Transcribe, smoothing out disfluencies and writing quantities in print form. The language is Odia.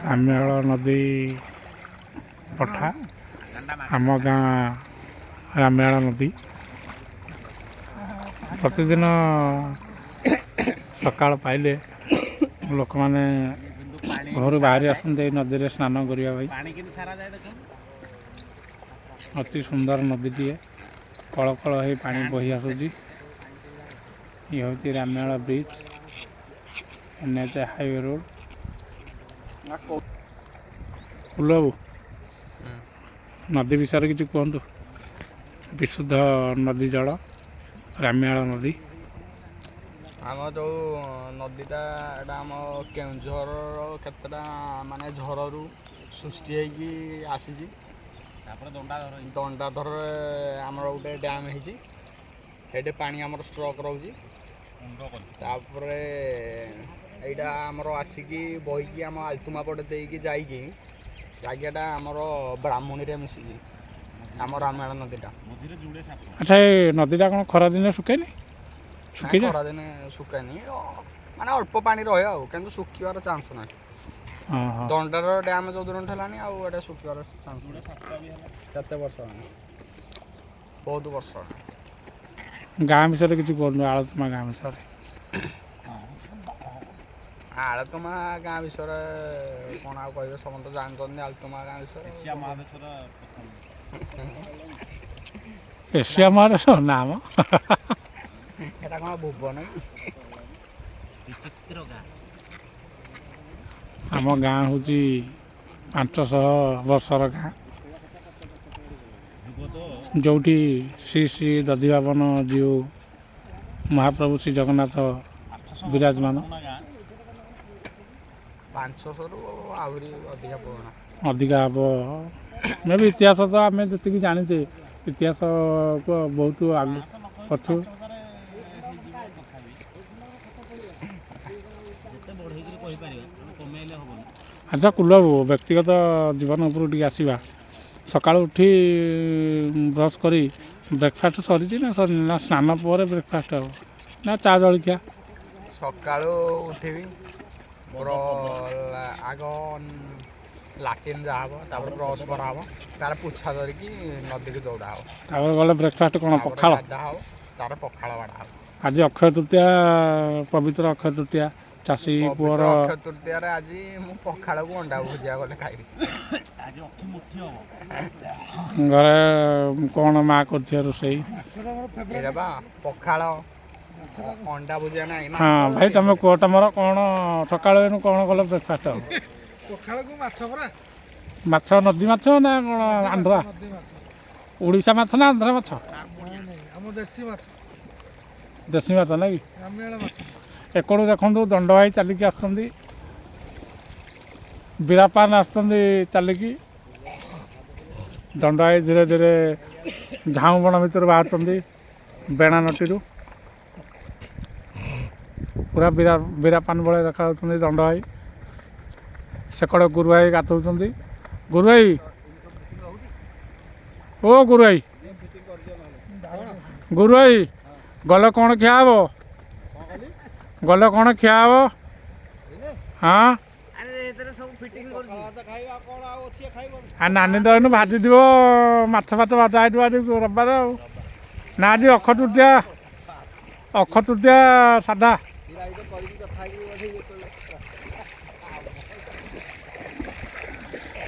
ରାମିଆଳ ନଦୀ ପଠା, ଆମ ଗାଁ ରାମିଆଳ ନଦୀ। ପ୍ରତିଦିନ ସକାଳ ପାଇଲେ ଲୋକମାନେ ଘରୁ ବାହାରି ଆସନ୍ତି ଏଇ ନଦୀରେ ସ୍ନାନ କରିବା ପାଇଁ। ପାଣି କେମିତି ସାରା ଯାଏ ଦେଖୁନୁ। ଅତି ସୁନ୍ଦର ନଦୀଟିଏ, କଳ କଳ ହେଇ ପାଣି ବୋହି ଆସୁଛି। ଇଏ ହେଉଛି Ramial bridge, NH highway road. ବାବୁ, ନଦୀ ବିଷୟରେ କିଛି କୁହନ୍ତୁ। ବିଶୁଦ୍ଧ ନଦୀ ଜଳ, ରାମିଆଳ ନଦୀ। ଆମ ଯେଉଁ ନଦୀଟା, ଏଇଟା ଆମ କେଉଁଝରର କେତେଟା ମାନେ ଝରରୁ ସୃଷ୍ଟି ହେଇକି ଆସିଛି। ତାପରେ ଦଣ୍ଡାଧର। ଦଣ୍ଡାଧରରେ ଆମର ଗୋଟେ ଡ୍ୟାମ୍ ହେଇଛି, ସେଇଠି ପାଣି ଆମର ଷ୍ଟକ୍ ରହୁଛି। ମୁଣ୍ଡ କରି ତାପରେ ଏଇଟା ଆମର ଆସିକି ବହିକି ଆମ ଆଲତୁମା ପଟେ ଦେଇକି ଯାଇକି ଜାଗାଟା ଆମର ବ୍ରାହ୍ମଣୀରେ ମିଶିଛି, ଆମ ରାମାୟଣ ନଦୀଟା। ମଝିରେ ଜୁଡ଼େ ସାପ। ଆଚ୍ଛା, ଏ ନଦୀଟା କ'ଣ ଖରାଦିନେ ଶୁଖେନି? ନାଇଁ, ଶୁଖିଯାଏ? ଖରାଦିନେ ଶୁଖେନି, ମାନେ ଅଳ୍ପ ପାଣି ରହେ ଆଉ, କିନ୍ତୁ ଶୁଖିବାର ଚାନ୍ସ ନାହିଁ। ହଁ। ଦଣ୍ଡାର ଡ୍ୟାମ୍ ଯୋଉ ଦିନଠୁ ହେଲାଣି, ଆଉ ଏଇଟା ଶୁଖିବାର ଚାନ୍ସ ଜୁଡ଼େ ନାହିଁ। ସାପ ବି ହେଲା। କେତେ ବର୍ଷ ହେଲାଣି, ବହୁତ ବର୍ଷ ହେଲାଣି। ଗାଁ ବିଷୟରେ କିଛି କୁହନ୍ତୁ, ଆଳତୁମା ଗାଁ ବିଷୟରେ। ଆଳତୁମା ଗାଁ ବିଷୟରେ କ'ଣ ଆଉ କହିବେ? ସମସ୍ତେ ଜାଣିଛନ୍ତି ଆଳତୁମା ଗାଁ ବିଷୟରେ। ଏସିଆ ମହାଦେଶର ପ୍ରଥମ। ଏସିଆ ମହାଦେଶ ନା ମ। ଏଟା କ'ଣ ଭୁବନ କି? ବିଚିତ୍ର ଗାଁ। ଆମ ଗାଁ ହେଉଛି 500 ବର୍ଷର ଗାଁ। ଯୁଗ ତ। ଯେଉଁଠି ଶ୍ରୀ ଶ୍ରୀ ଦଧିବାମନ ଜୀଉ ମହାପ୍ରଭୁ ଶ୍ରୀ ଜଗନ୍ନାଥ 800 ବିରାଜମାନ। ପୁରୁଣା ଗାଁ। 500ରୁ ଆହୁରି ଅଧିକା ପୁରୁଣା। ଅଧିକା ହେବ ମେ ବି। ଇତିହାସ ତ ଆମେ ଯେତିକି ଜାଣିଛେ, ଇତିହାସକୁ ବହୁତ ଆଗ 500 ନ କହିଲେ ପଛୁ। 5000 ହେଇଯିବ। ତଥାପି ଯେତେ ବଢ଼େଇକିରି କହିପାରିବା, ଆମେ କମେଇଲେ ହବନି। ଆଚ୍ଛା କୁଲବାବୁ, ବ୍ୟକ୍ତିଗତ ଜୀବନ ଉପରକୁ ଟିକେ ଆସିବା। ସକାଳୁ ଉଠି ବ୍ରସ୍ କରି ବ୍ରେକଫାଷ୍ଟ ସରିଛି ନା ସରିନି, ନା ସ୍ନାନ ପରେ ବ୍ରେକଫାଷ୍ଟ ହେବ, ନା ଚା ଜଳଖିଆ? ସକାଳୁ ଉଠିବି, ମୋର ଆଗ ଲାଟିନ୍ ଯାହା ହବ, ତାପରେ ବ୍ରସ୍ କରାହବ, ତାର ପୋଛା ଧରିକି ନଦୀକୁ ଦୌଡ଼ା ହବ। ତାପରେ ଗଲେ ବ୍ରେକଫାଷ୍ଟ କ'ଣ? ତାପରେ ପଖାଳ? ଗାଧା ହବ, ତାର ପଖାଳ ବାଢ଼ା ହବ। ଆଜି ଅକ୍ଷୟ ତୃତୀୟା, ପବିତ୍ର ଅକ୍ଷୟ ତୃତୀୟା, ଚାଷୀ ପୁଅର। ପବିତ୍ର ଅକ୍ଷୟ ତୃତୀୟାରେ ଆଜି ମୁଁ ପଖାଳକୁ ଅଣ୍ଡା ଭୁଜିଆ ଗଲେ ଖାଇବି। ଆଜି ଅଖି ମୁଠି ହବ। ଘରେ କ'ଣ ମା କରୁଥିବେ ରୋଷେଇ? ଏଇଟା ବା ପଖାଳ ଅଣ୍ଡା ଭୁଜିଆ ନାହିଁ। ହଁ ଭାଇ, ତମେ କୁହ, ତମର କ'ଣ ସକାଳୁ ଏଣୁ କ'ଣ କଲେ ବ୍ରେକଫାଷ୍ଟ ହେବ? ପଖାଳକୁ ମାଛ ପରା। ମାଛ ନଦୀ ମାଛ ନା କ'ଣ ଆନ୍ଧ୍ରା? ନଦୀ ମାଛ। ଓଡ଼ିଶା ମାଛ ନା ଆନ୍ଧ୍ରା ମାଛ? ନାଇଁ ନାଇଁ, ଆମ ଦେଶୀ ମାଛ। ଦେଶୀ ମାଛ ନାଇଁ କି? ରାମିଆଳ ମାଛ। ଏକଡ଼ୁ ଦେଖନ୍ତୁ, ଦଣ୍ଡ ଭାଇ ଚାଲିକି ଆସୁଛନ୍ତି, ବିରାପାନ ଆସୁଛନ୍ତି ଚାଲିକି। ଦଣ୍ଡ ଭାଇ ଧୀରେ ଧୀରେ ଝାଉଁ ବଣ ଭିତରୁ ବାହାରୁଛନ୍ତି, ବେଣା ନଟିରୁ। ପୁରା ବିରାପାନ ଭଳିଆ ଦେଖାଯାଉଛନ୍ତି ଦଣ୍ଡ ଭାଇ। ସେକଡ଼ ଗୁରୁ ଭାଇ ଗାଧଉଛନ୍ତି। ଗୁରୁ ଭାଇ, ଓ ଗୁରୁ ଭାଇ, ଗୁରୁ ଭାଇ, ଗଲେ କ'ଣ ଖିଆ ହବ? ଗଲେ କ'ଣ ଖିଆ ହବ? ହଁ। ଆଉ ନାନୀ ତ ଏଇନୁ ଭାଜିଥିବ ମାଛ ଫାଛ, ଭଜା ହେଇଥିବ ଆଜି ରବିବାର। ଆଉ ନା, ଆଜି ଅକ୍ଷୟ ତୃତୀୟା, ଅକ୍ଷୟ ତୃତୀୟା ସାଧା।